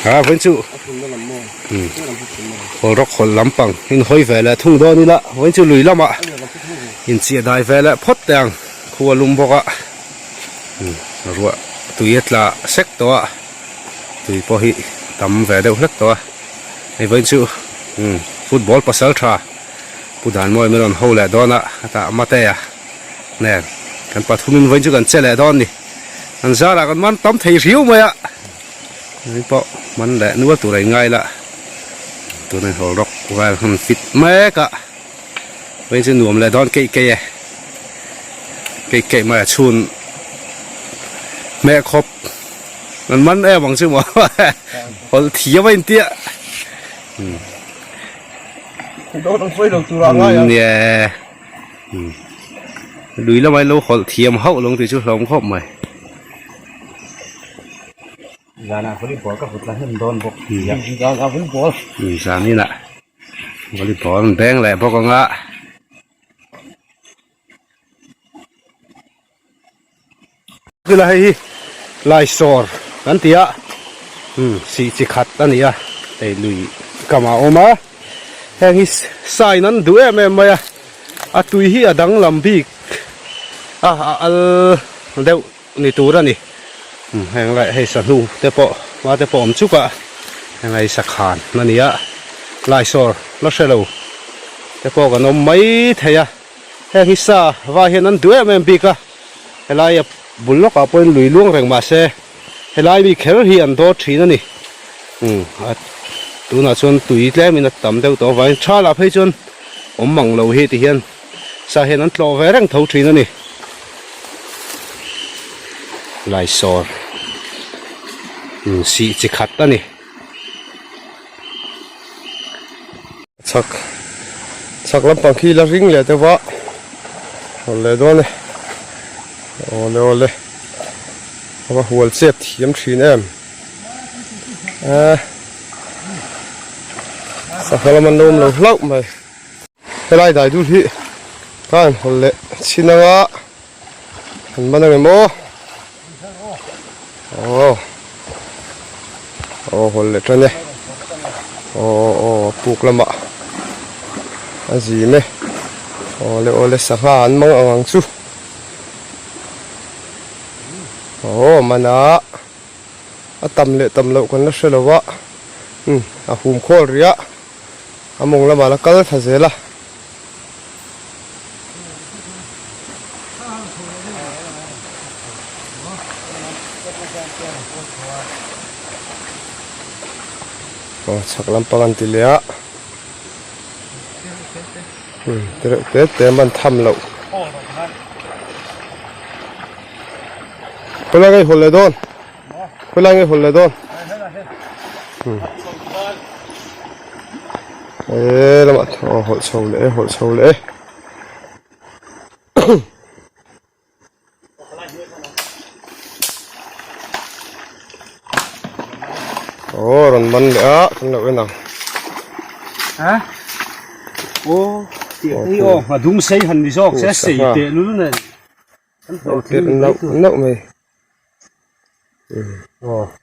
Ha vawiin chu hawl rawk hawl lampang in hawi ve leh thung dawn ila vawiin chu lui lamah inchiah dai ve leh phawt teh ang khua lum bawk a ruah tui a tla sek tawh a tui pawh hi tam ve deuh hlek tawh a hei vawiin chu football pasal tha Pu Danmawi min rawn ho leh dawn a a tah Matea nen kan pathumin vawiin chu kan che leh dawn a ni an zarah kan man tam thei hriau mai a. Hei pawh man leh nual tur a inngai la tuna hawl rawk vel hun fit mek a vawiin chu nuam leh dawn keih keih e keih keih mai a chhun hmeh khawp an man em ang chu maw hawlh thiam a intia nia lui lamah hian lo hawlh thiam hauh lo ang tih chu hlauhawm khawp mai. Zanah volleyball ka vut la hnem dawn bawk tia. Zanah volleyball. Zan inah volleyball an beng leh bawk ang a. Kila hei hi Laisawr kan ti a sih chi khat a ni a hei lui kam ah a awm a heng hi sign an duh em em mai a a tui hi a danglam bik a a al deuh ni tur a ni heng lai hei sahnu te pawh hma te pawh awm chuk a heng lai sakhan a ni a laisawr la hre lo te pawh kan awm mai thei a heng hi sa vai hian an duh em em bik a helai a bul lawkah pawhin lui luang reng mah se helai mi kher hi an dawr thin a ni a tunah chuan tui tlemin a tam deuh tawh avangin tha lah phei chuan awm mang lo hi ti hian Sa hian an tlawh ve reng tho thin a ni. Laisawr sih chi khat a ni. Chhak chhak lampang khi la ring leh deuh a rawn leh dawn e awle awle a va hual chet thiam thin em eh sangha lam an lo awm lo hlauh mai. Helai dai dul hi ka han hawl leh chhin anga han man ang em aw aw aw hawl leh tan e aw aw a puk lamah a zim e aw le aw le sangha an mang ang ang chu aw man a a tam leh tam loh kan la hre lo a umm a hum khawl rih a. A mawng lamah la kal thla zel a. Aw chhak lampang an ti leh a. Umm te reuh te te man tham loh. Khawilai nge i hawl leh dawn? Khawilai nge hawl leh dawn? He lamah aw hawlh chho leh e hawlh chho leh e. Aw rawn man leh a kan lo en ang. Ha? Aw, tih te hi aw, a dung sei han ni zawk se sei teh lul nen. Kan hlawh thing ni mai tur. Nauh mai.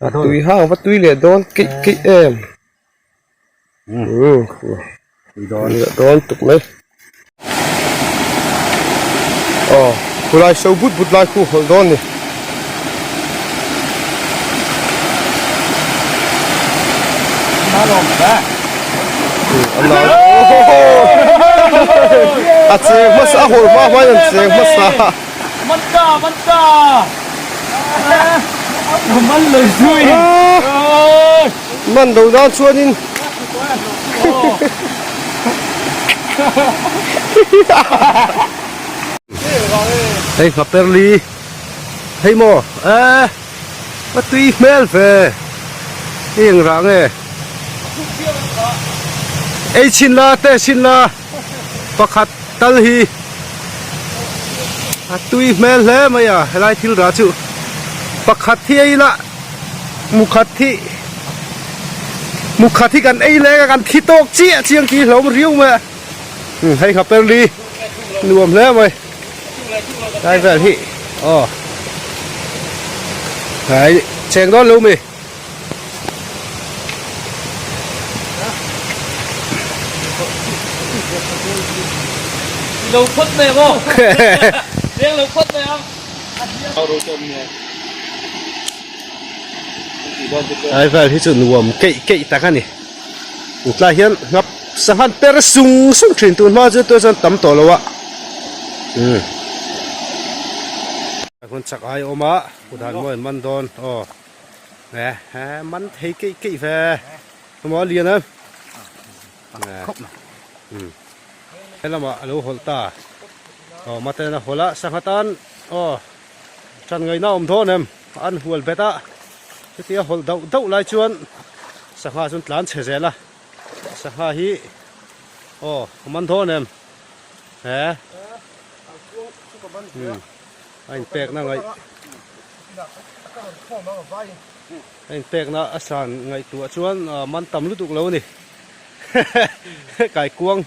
A tui hang va tui leh dawn keih keih em. Tui leh dawn tuk mai. Aw khulai so but but lai khu hawlh dawn ni. A cheng hmasa a hawlh hma hma in an cheng hmasa. Man ta man ta man lo zui Man lo dan chuanin Hei Nghaperli hei maw eh a tui hmel ve i eng rah nge ei chhin la te chhin la pakhat tal hi a tui hmel hle mai a helai thil rah chu pakhat hi ei la mukhat hi mukhat hi kan ei leng a kan thi tawk chiah chiang tih hlawm riau mai a hei kha perli nuam hle mai lai vel hi aw hei cheng dawn lo mi. Lo phawt mai ang aw. Leng lo phawt mai ang. Ai vel hi chu nuam keih keih tak a ni. Tlai hian ngap sanghan per sung sung thin tun hma chu tuna chuan tam tawh lo a. Umm. Hmun chak ai awm a, kut han mawi an man dawn aw. Eh eh man thei keih keih ve. Emaw a lian em? Khawp mai. Umm. Helamah a lo hawlh ta. Aw maten a hawlh a, sangha tan aw tan ngaihna awm dawn em? An hual bet a, chutia hawlh dauh dauh lai chuan sangha chu an tlan chhe zel a, sangha hi aw a man dawn em? He umm a inpekna ngaih a inpekna a san ngaihtuah chuan man tam lutuk lo a ni kaikuang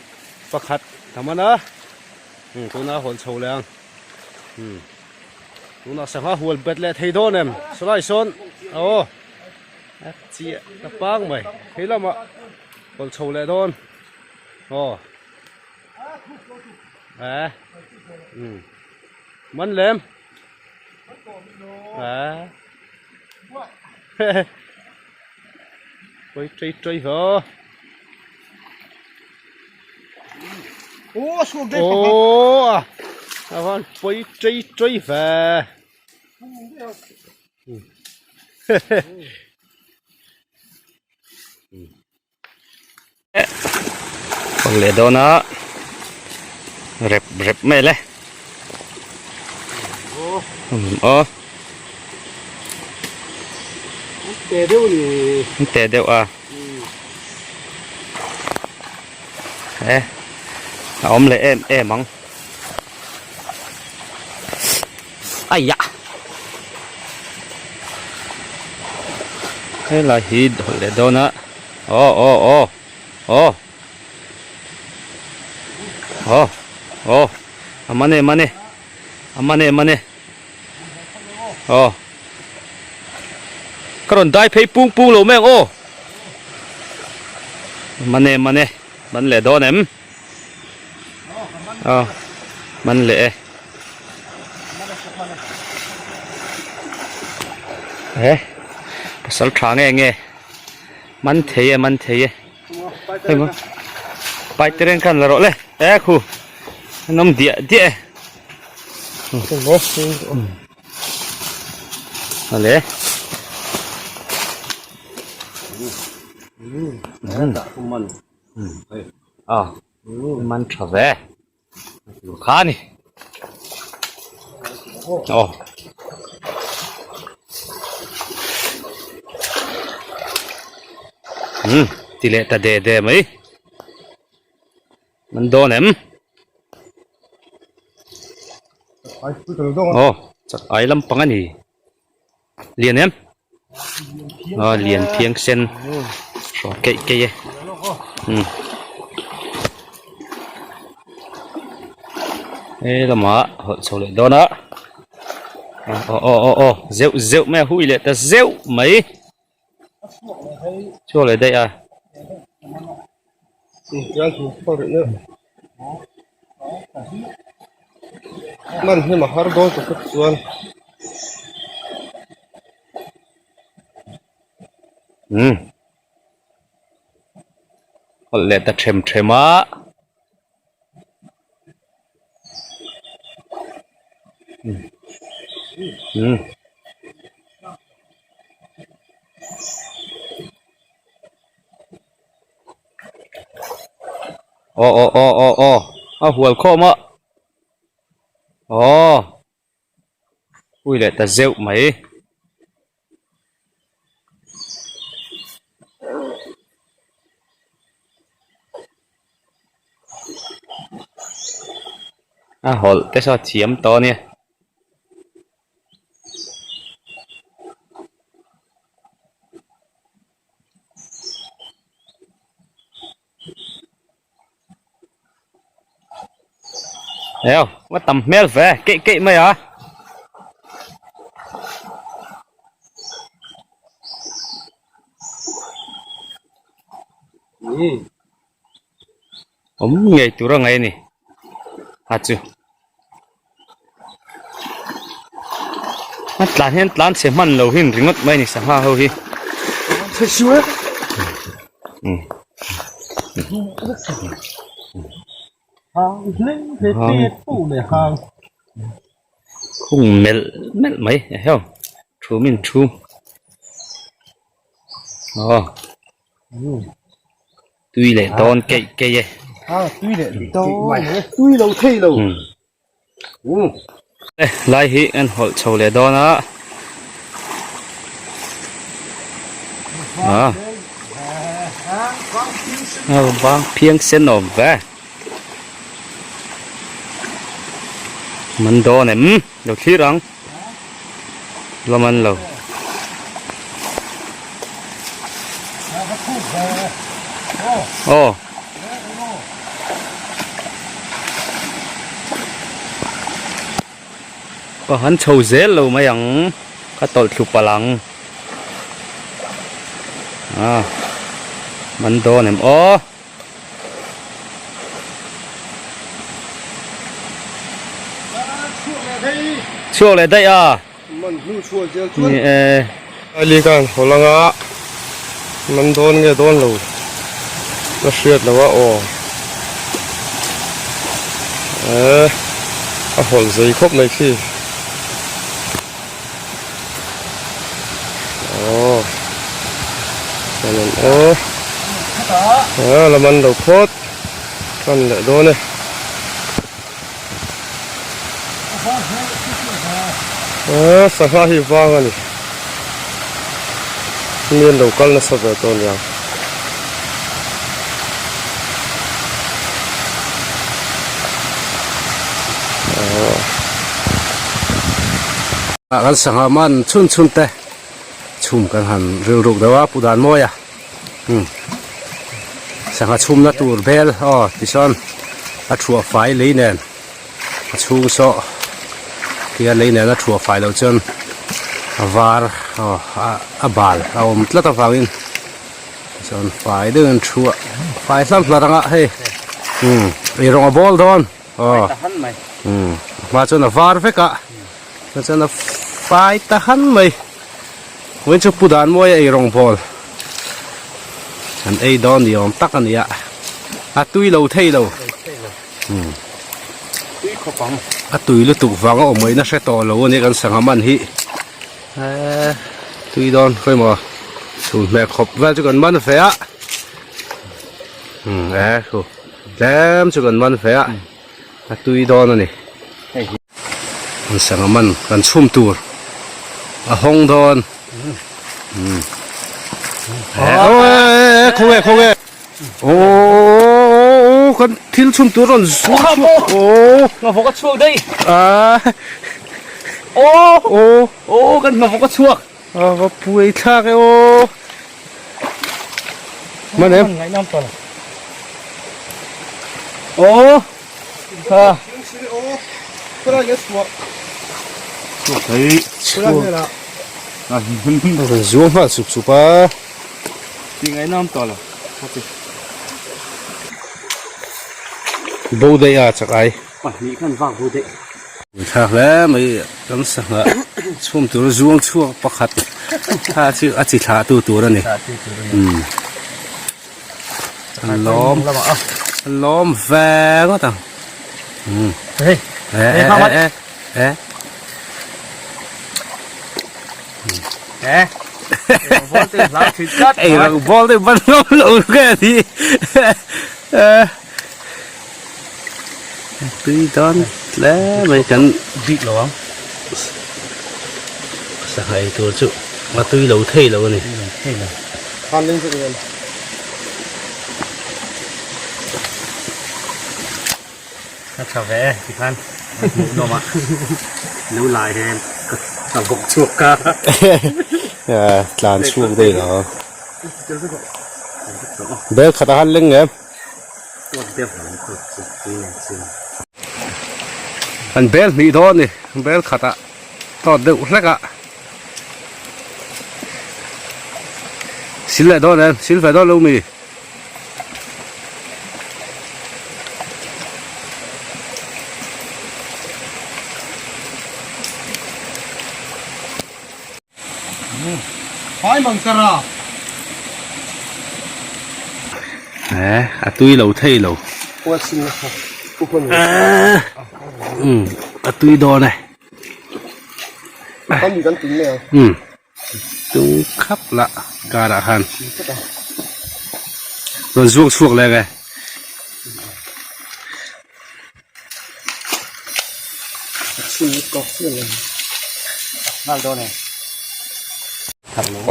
pakhat a man a umm tunah a hawlh chho leh ang umm. Tunah sangha hual bet leh thei dawn em? Sawlai sawn aw a chiah ta pang mai hei lamah hawlh chho leh dawn aw eh um man lem eh quay trây trây hả Aw a van pawi chei chei ve Hawng leh dawn a rep rep mai le aw te deuh ni te deuh a e a awm leh em em ang aia helai hi hawlh leh dawn a aw aw aw aw aw aw a man e a man e a man e a man e aw ka rawn dai phei pung pung lo mai ang aw man e man e man leh dawn em aw man leh e he pasal tha nge nge man thei e man thei e hei maw paitereng khan la rawh le e khu an awm diah diah e. Ale. À, man tha ve. Kha ni. Ồ. Ừ, tỷ lệ ta đề đề mấy. Man dawn em? Aw chak ai lampang a ni. Lian em? Aw lian phiang sen hrawn keih keih e. Umm. He lamah hawlh chho leh dawn a. Aw aw aw aw zeuh zeuh mai a hui leh ta zeuh mai. Chhuak leh daih a. Man hnem a har dawn tak tak chuan. Umm. Hawlh leh ta them them a. Umm. Aw aw aw aw aw a hual khawm a aw ui leh ta zeuh mai. A hawlh te saw thiam tawh a nia. Eo va tam hmel ve keih keih mai a. Awm ngei tur a ngaih a ni a chu. A tlan hian tlan chhe hman lo hin ringawt mai a ni sangha ho hi. Khung melh melh mai eheu thum in thu aw. Tui leh dawn keih keih e. Tui leh dawn e. Tui lo thei lo. Lai hi an hawlh chho leh dawn a. A vang phiang sen awm ve. Man dawn em? Lo thlir ang. La man lo. Aw. Ka han chho zel lo mai ang. Ka tawlh thlu palh ang. A man dawn em aw. Chhuak leh daih a. Man hnu chhuak zel chuan. Ni e. Ali khan haw langa man dawn nge dawn lo la hriat lo a aw. E a hawlh zei khawp mai khi. Aw chuan aw a la man lo phawt tan leh dawn e a sangha hi vang a ni mi an lo kal nasa ve tawh aniang. Kan sangha man chhun chhun te chhum kan han rilruk deuh a pu dan mawi a umm sangha chhumna tur bel aw tichuan a thuah fai lei nen a chhung saw tia lei nen a thuah fai loh chuan a var aw a bal a awm tlat avangin. Chuan fai deuhin thu a fai hlar hlar anga hei umm eirawng a bawl dawn aw umm a hma chuan a var vek a chuan a fai ta han mai vawiin chu pu dan mawi a eirawng bawl an ei dawn ni awm tak a ni a a tui lo thei lo umm a tui lutuk vang a awm ngaihna hre tawh lo a nia kan sangha man hi. Eee tui dawn khawimaw chhun hmeh khawp vel chu kan man fe a umm e khu tlem chu kan man fe a a tui dawn a ni kan sangha man kan chhum tur a hawng dawn umm e aw e e khawnge khawnge aww kan thil chhum tur rawn zu chhuak aww hna vawk a chhuak daih ah aww aww aww kan hna vawk a chhuak a va puai thlak e aw man em ngaihnam tawh lo aww ha chhuak thei chhuak rawn zuang nghal sup sup a. Ti ngaihnawm tawh lo a ti. Bo daih a chak ai. Pahnih khan vak bo daih. Tha hle mai kan sangha chhum tur zuang chhuak pakhat kha chu a chi thlah tu tur a ni. Umm an lawm an lawm ve ngawt ang. Umm hei e e e e. Eh. Ei rang ball te ban ngam lo ke ni. Eh. Tui don tle mai kan bik lo ang. Sangha ei tur chu a tui lo thei lo ani. Thei lo. Khan ling chu ni. Ka tha ve e tikhan hmuh nawm a lo lai hian ka bawk chhuak ka. Tlan chhuak daih lo. Bel khat a han leng em? An bel hnih dawn ni bel khat ah tawt deuh hlek a. Sil leh dawn em? Sil ve dawn lo mi? Eh, a tui lo thei lo. Um, a tui dawn e. Um, tung khap la karah khan. Rawn zuak chhuak leh nge.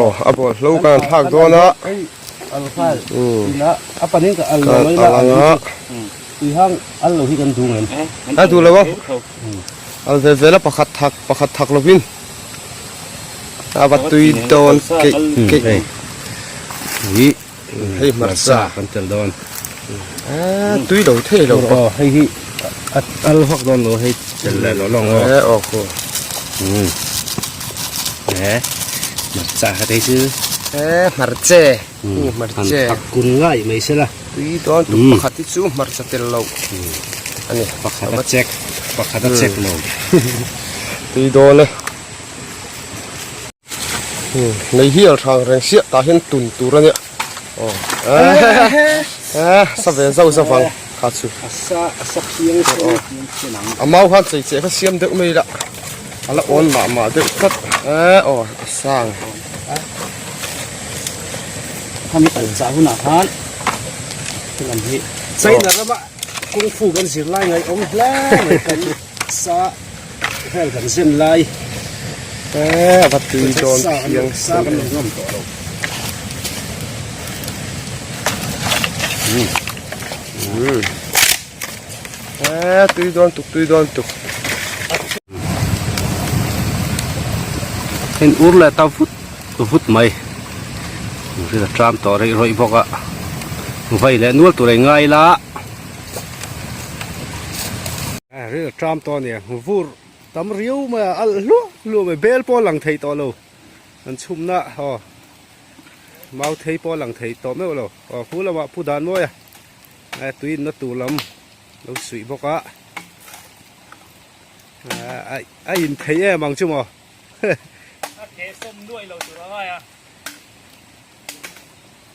Aw a bawlhlo kan thlak dawn a a duh lo a al ve vel a pakhat thak pakhat thak lovin a va tui dawn keih keih Hei hmarcha kan tel dawn. Tui lo thei lo aw hei hi a al vak dawn lo hei tel leh lo lawng aw. Eh aw khu. Eh hmarcha kha te chu. Eh hmarche. Hmarche. An thak kun ngai mai se la. Tui dawn tuk pakhat hi chu hmarcha tel lo. Ani pakhat a chek pakhat a chek lo. Tui dawn e. Nei hi a hrang reng siah tah hian tun tur a nia aw eh sa ve zau zau vang kha chu a mau khan chei cheh kha siam deuh mai la a la awn mah mah deuh tlat eh aw a sang China rama kung fu kan zir lai ngaihawm hle mai kan sa. Vel kan zen lai eh a va tui dawn phiang sa kan lo ngam tawh lo eh tui dawn tuk tui dawn tuk in ur leh ta vut vut mai ri a tram tawh reih rawih bawk a vai leh nual tur ei ngai la. Ril tram tawh a nia vur tam riau mai a alh hluah hluah mai bel pawh a lang thei tawh lo an chhumna aw mau thei pawh a lang thei tawh meuh lo aw khu lamah pu dan mawi a eh tui inna tur lam lo suih bawk a a in thei em ang chu maw a ke sawm nuai lo tur a ngai a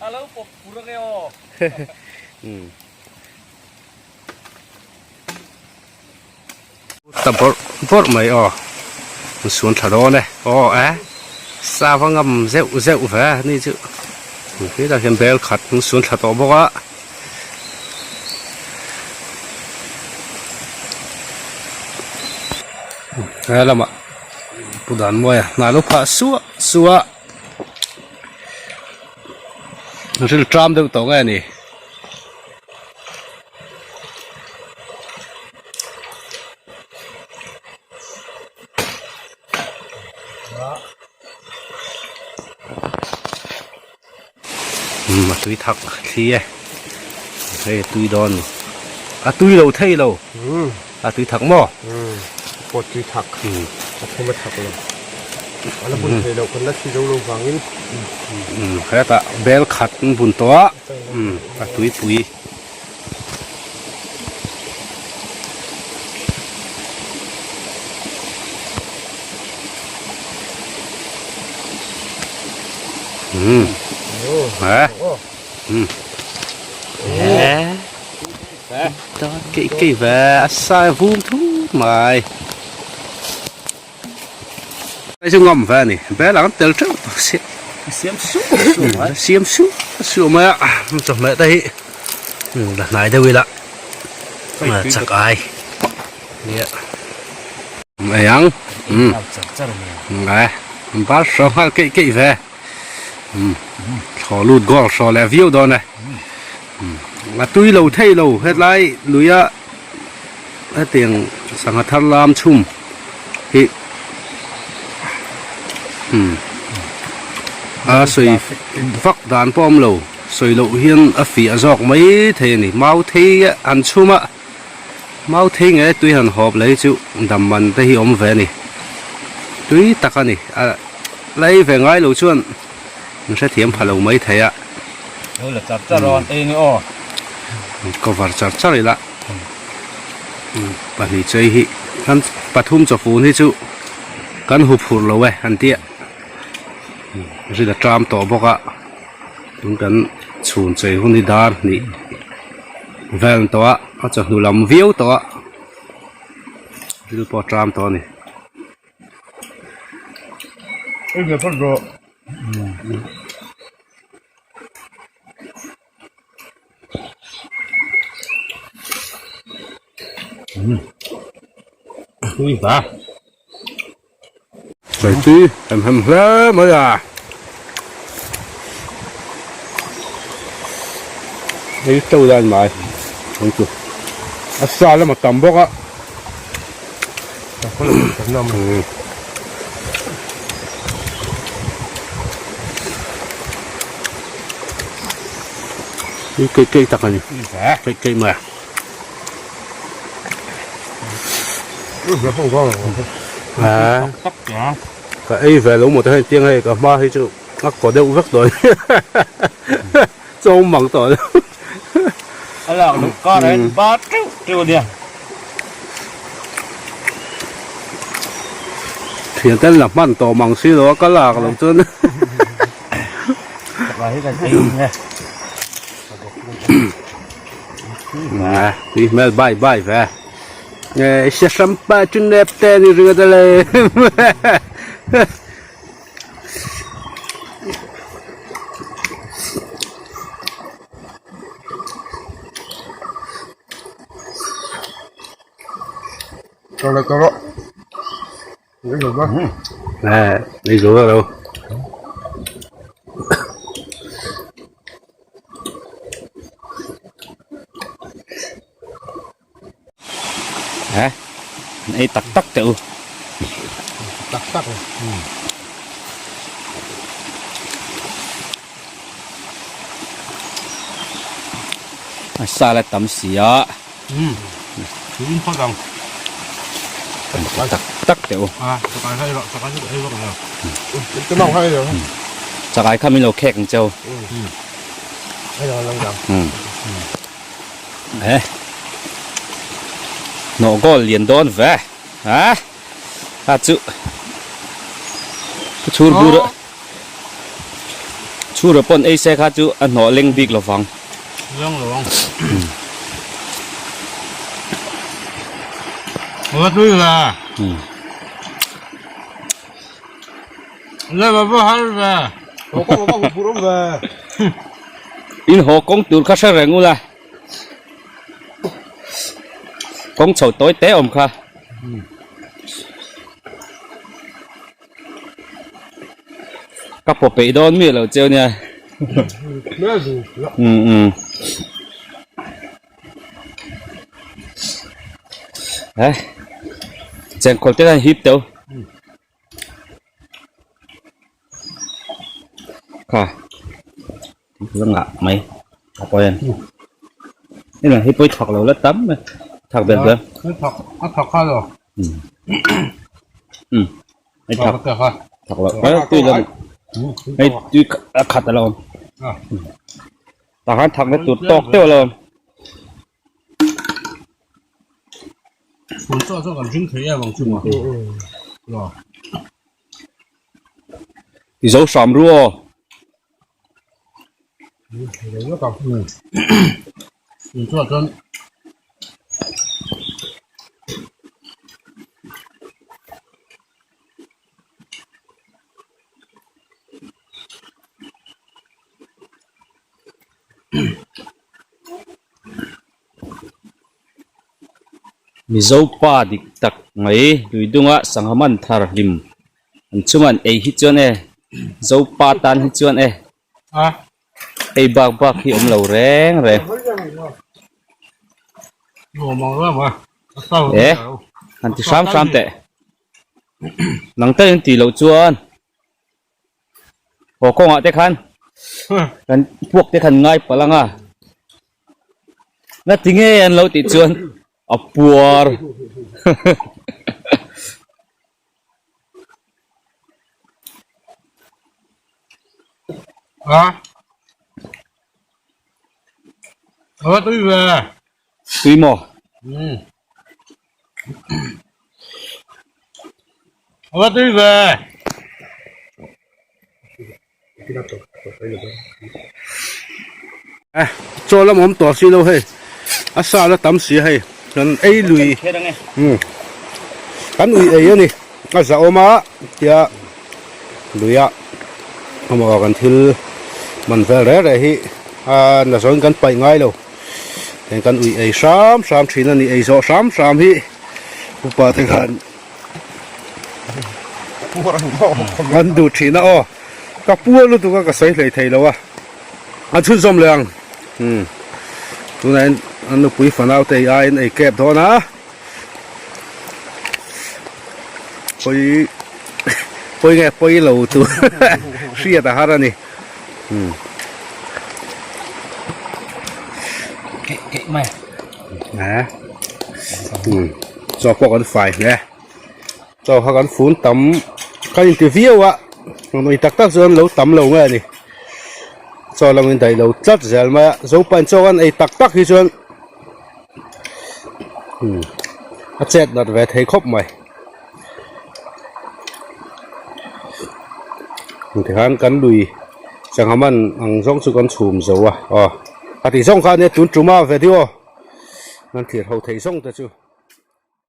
a lo pawp pur ange aw. Ta bawrh bawrh mai aw an suan thla dawn e aw e sava ngam zeuh zeuh ve a ni chu hetah hian bel khat an suan thla tawh bawk a he lamah pu Danmawia hna lo phah suah suah a ril tram deuh tawh nge ni. Umm a tui thak thli e hei a tui dawn ni a tui lo thei lo a tui thak maw umm pawh tui thak a thum a thak lo a la bun thei lo kan la thli zo lo vangin umm hetah bel khat an bun tawh a. Umm a tuipui. Umm hả umm kỹ kỹ về sai vum thú mai Hei chu ngam ve a ni bel ang tel teuh tawh si siam suh suh mai siam suh suh mai a chawhmeh te hi la hnai deuh ila chak ai nia ei ang um bar hraw nghal keih keih ve thaw lut goal hraw leh viau dawn e a tui lo thei lo hetlai luia. Hetiang sangha thar lam chhum hi umm a sawi vak dan pawh a awm lo sawi loh hian a fiah zawk mai thei a ni mau thei an chhum a mau thei nge tui han hawp leh hi chu dam man te hi awm ve a ni tui tak a ni a la ei ve ngai lo chuan an hrethiam pha lo mai thei a. Lo la char char aw an ei nge aw. Cover char char ila pahnih chei hi kan pathum chawfun hi chu kan hu phurh lo e an tia. Rin a ṭam tawh bawk a tun kan chhun chei hun hi dar hnih vel ni tawh a a chawhnu lam viau tawh a ril pawh a ṭam tawh a ni. Tui hem hem hle mai a hei to dan mai ang chu a sa lam a tam bawk a Hei keih keih tak a ni keih keih mai a. Ka ei ve lo maw te hian tiang hei ka hma hi chu a kaw deuh vek tawh a ni chaw mang tawh lo. A lak loh kar ah hian ba teuh teuh a nia. Thian ten la hman tawh mang si lo a ka lak loh chuan. Tui hmel bai bai ve e se hram pa chu nep te ni ringa te le Đi xuống rồi đâu Hả? Ei tak tak teh u. Tak tak. A sa la tam si a. Tak tak teh u. Chakai kha min lo khek ang cheu. Eh. Hnawh goal lian dawn ve. Ha? Ha chu. Chhur bur. Chhura pawn ei se kha chu a hnawh leng bik lo vang. Leng lo ang. Ua tui ve. Le va va har ve. Haw kawng va huphurh awm ve. In haw kawng tur kha hre reng ula. Kawng chho tawi te awm kha. Ka pawh peih dawn mi lo cheu nia. Um um. Eh. Chengkawl te khan hip teuh. Kha. La ngah mai a pawi an. Hei lah hei pawi thak lo la tam mai. Thak ber ber. Thak a thak kha lo. Um hei thak thak lo mai tui lam hei tui a khat a lo awm. Tah khan thak na tur tawk deuh a lo awm. Chhun chaw chuan kan hring thei em ang chu maw. I zo hram ru aw. Mizo pa dik tak mai Luidunga sangha man thar hlim An chungan ei hi chuan e Zopa tan hi chuan e hei bak bak hi awm lo reng reng e han ti hram hram teh nang te in tih loh chuan haw kawngah te khan kan puak te khan ngai palh ang a na tinge an lo tih chuan a puar. A Ờ tui về. Tui maw? Ừ. Ờ tui về. Eh, chaw lam awm tawh si lo hei, a sa la tam si hei, kan ei lui, umm, kan ui ei a ni, a za awm a tia luia amaw kan thil man vel reh reh hi a na zawng kan paih ngai lo, heng kan ui ei hram hram thin a ni, ei zawh hram hram hi upa te khan an duh thin a aw, ka puar lutuk a ka sawi hlei thei lo a. A chhunzawm leh ang. Umm. Tunah hian an nupui fanau te ei aiin ei kep dawn a. Pawi pawi nge pawi lo chu hriat a har a ni. Umm. Keih keih mai. Nge. Umm. Chaw pawh kan fai hle. Chaw kha kan fun tam kan inti viau a nuih tak tak chuan lo tam lo nge a ni chaw lam in daih lo tlat zel mai a zopain chaw kan ei tak tak hi chuan umm a chet nat ve thei khawp mai tikhan kan lui sangha man ang zawng chu kan chhum zo a aw a tih zawng kha ania tun tuma video nan thlir ho thei zawng te chu.